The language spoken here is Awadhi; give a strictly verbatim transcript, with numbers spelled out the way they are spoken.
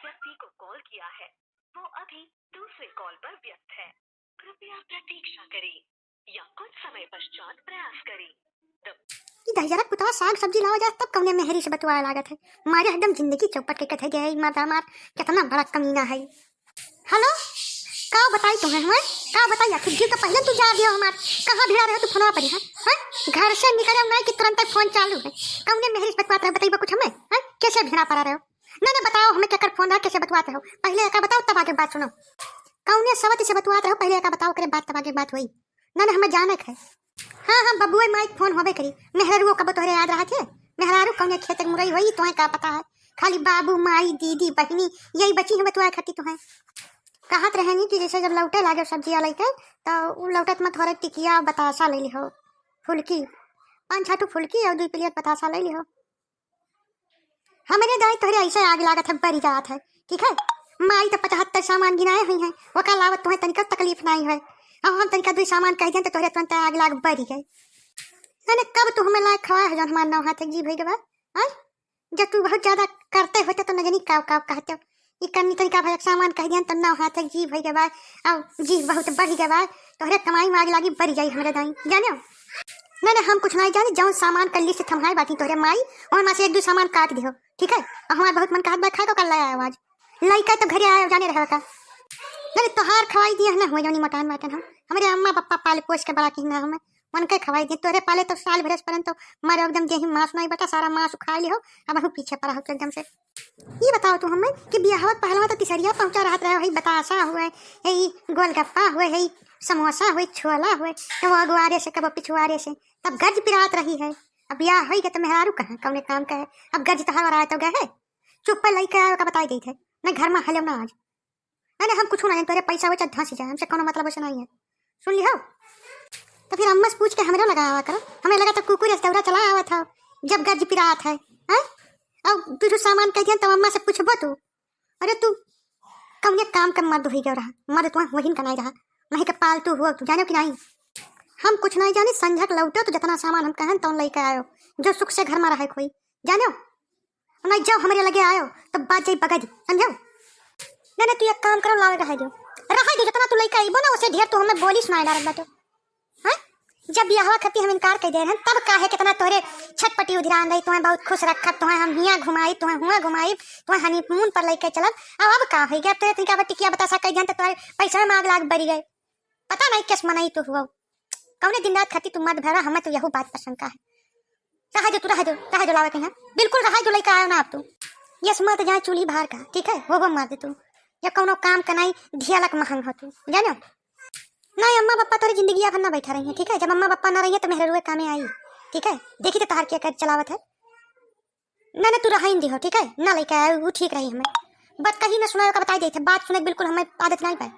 व्यक्ति को कॉल किया है, वो अभी दूसरे कॉल पर व्यस्त है। कृपया प्रतीक्षा करें या कुछ समय पश्चात प्रयास करें। ई दहिजरा कुतवा साग सब्जी लावा जात, तब कौने मेहरी से बतुआए लागत है। मारे एकदम जिंदगी चौपट के कथे गए, मार दामाद कितना बड़ा कमीना है। हेलो, का बताई तुम्हें, हैं? का बताई आखिर? जीव तो पहले तू जा दियो हमार। कहाँ भिड़ा रहे तू फोनवा पर, हैं? हैं? घर से निकले नहीं कि तुरंत फोन चालू है। कौने मेहरी से बतुआत रहे, बताइबा कुछ हमें, हैं? कैसे भिड़ा पड़ा रहे हो? नहीं, नहीं, बताओ हमें, केकर फोन रहा, कैसे बतुआत रहो? पहले एका बताओ, तब आगे बात सुनो। कौने सवत से बतुआत रहो, पहले एका बताओ, ओकरे बाद तब आगे बात होई। नहीं, नहीं, हमें जाने के है। हाँ, हाँ, बबुआ माई के फोन होबे करी। मेहरारू कब तोहरे याद रहत है? मेहरारू कौने खेत के मुरई होई, तोहे का पता है? खाली बाबू, माई, दीदी, बहिनी, यही बची है बतुआए खातिर तोहे। कहत रहेनी कि जैसे जब लौटे लागे सब्जी वाले के, तो उ लौटत में थोड़े टिकिया, बतासा ले लिहो, फुलकी, पाँच छह ठो फुलकी और दुई प्लेट बतासा ले लिहो। हमरे दाई तोहरे ऐसे आग लागत है, बरी जात है, ठीक है? माई तो पचहत्तर सामान गिनाए हुई हैं, ओका लावत तोहे तनिका तकलीफ नहीं है। अब हम तनिका दुई सामान कह दें तो तोहरे तुरंत आग लाग बरी गए। अरे कब तू हमें लायक खवाए है जौन हमार नौ हाथ एक जी भई गवा? आय? जब तू बहुत ज्यादा करते होते तो न जानी का, का कहते हो। ई कन्नी तनिका भई एक सामान कह दें तो नौ हाथ एक जी भई गवा, अब जी बहुत बढ़ गवा, तोहरे कमाई में आग लागी बरी जाई हमरे दाई, जाने हो? नहीं, नहीं, हम कुछ नहीं जानी, जौन सामान कल्ली से थमाए बाटी तोहरे माई, ओहमा से एक दो सामान काट दिहो, ठीक है? और हमार बहुत मन कहत बा खाए को, कल ले आयो आज। लइका तो घरे आयो, जाने रहे का? नहीं, तोहार खवाई दिया है ना, हुआ जौनी मोटान बाटन हम। हमरे अम्मा पप्पा पाल पोस के बड़ा किहना हमें, उनके खवाई दिया। तोहरे पाले तो साल भरे से परन तो मारे एकदम देही मांस नहीं बटा, सारा मांस खा लिहो, अब हम पीछे पड़ा हो तो एकदम से। ये बताओ तू हमें कि बियाहवा के पहलवा तो तिसरिया पहुंचा रहत रहे, है बतासा हुए, है गोलगप्पा हुए, है समोसा हुए, छोला हुए, तो वो अगुआरे से कबो पिछुआरे से, तब गर्ज पिरात रही है। अब बियाह होई गए तो मेहरारू कहाँ कौने काम का है? अब गर्ज तहार वराए तो गए है। चुप पर लइका आयो का बताई देत है, नहीं घर में हलो ना आज। नहीं, नहीं, हम कुछ ना जाने, तोरे पैसा हो चाहे धंस जाए, हमसे कोनो मतलब वैसे नहीं है, सुन लिहो। तो फिर अम्मा से पूछ के हमरो लगा आवा करो, हमें लगा तो कुकुर ऐसे दौरा चला आवत हो, जब गर्ज पिरात है, हैं? अब तू जो सामान कह दिया तो अम्मा से पूछबो तू? अरे तू कौने काम का मर्द होई गयो रहा, मर्द तो वही का नहीं रहा, नहीं के पालतू हुआ तू, जानो कि नहीं? हम कुछ नहीं जाने, संझक लौटो तो जितना सामान हम कहन तौन लेके आयो, जो सुख से घर में रहे कोई, जानो? नहीं जाओ हमरे लगे आयो तो बात जाई बगदी, समझो? नहीं, नहीं, तू एक काम करो, लावे रहे दो, रहे दो, जितना तू लेके आईबो ना, उसे ढेर तू हमें बोली सुनाए डारत बाटो। हाँ? जब बियाहवा खातिर हम इनकार कर दे रहे हैं, तब काहे कितना तोहरे छटपटी उधिरान रही, तुम्हें बहुत खुश रखब, तुम्हें हम हियाँ घुमाई, तुम्हें हुआँ घुमाई, तुम्हें हनीमून पर लेके चलब। अब, अब का हो गया? अब तोरे तनिका टिकिया बतासा कह दिया तो तोहरे पैसा में आग लाग बरी गए। पता नहीं किस मनई तू हुआ, कौने दिन रात खातिर तू मत भरा, हमें तो यहू बात पसंद का है। रहा जो तू, रहा जो, रहा जो लावे कहीं, बिल्कुल रहा जो लेके आयो ना अब तू। यस मत जाए चूल्ही बाहर का, ठीक है, वो, वो मार दे तू। या कौनो काम का नहीं, धियालक महंग हो तू, जानो? नहीं, अम्मा पापा तोरे जिंदगी भर ना बैठा रही है, ठीक है? जब अम्मा पापा ना रही है तो मेहररुए कामे आई, ठीक है? देखी तो तहार के कर चलावत है। ना, ना, तू रहाइन दिहो, ठीक है? ना लेके आए, वो ठीक रही हमें। बात कहीं ना सुनाए का बताई देते, बात सुने बिल्कुल हमें आदत नहीं पाए।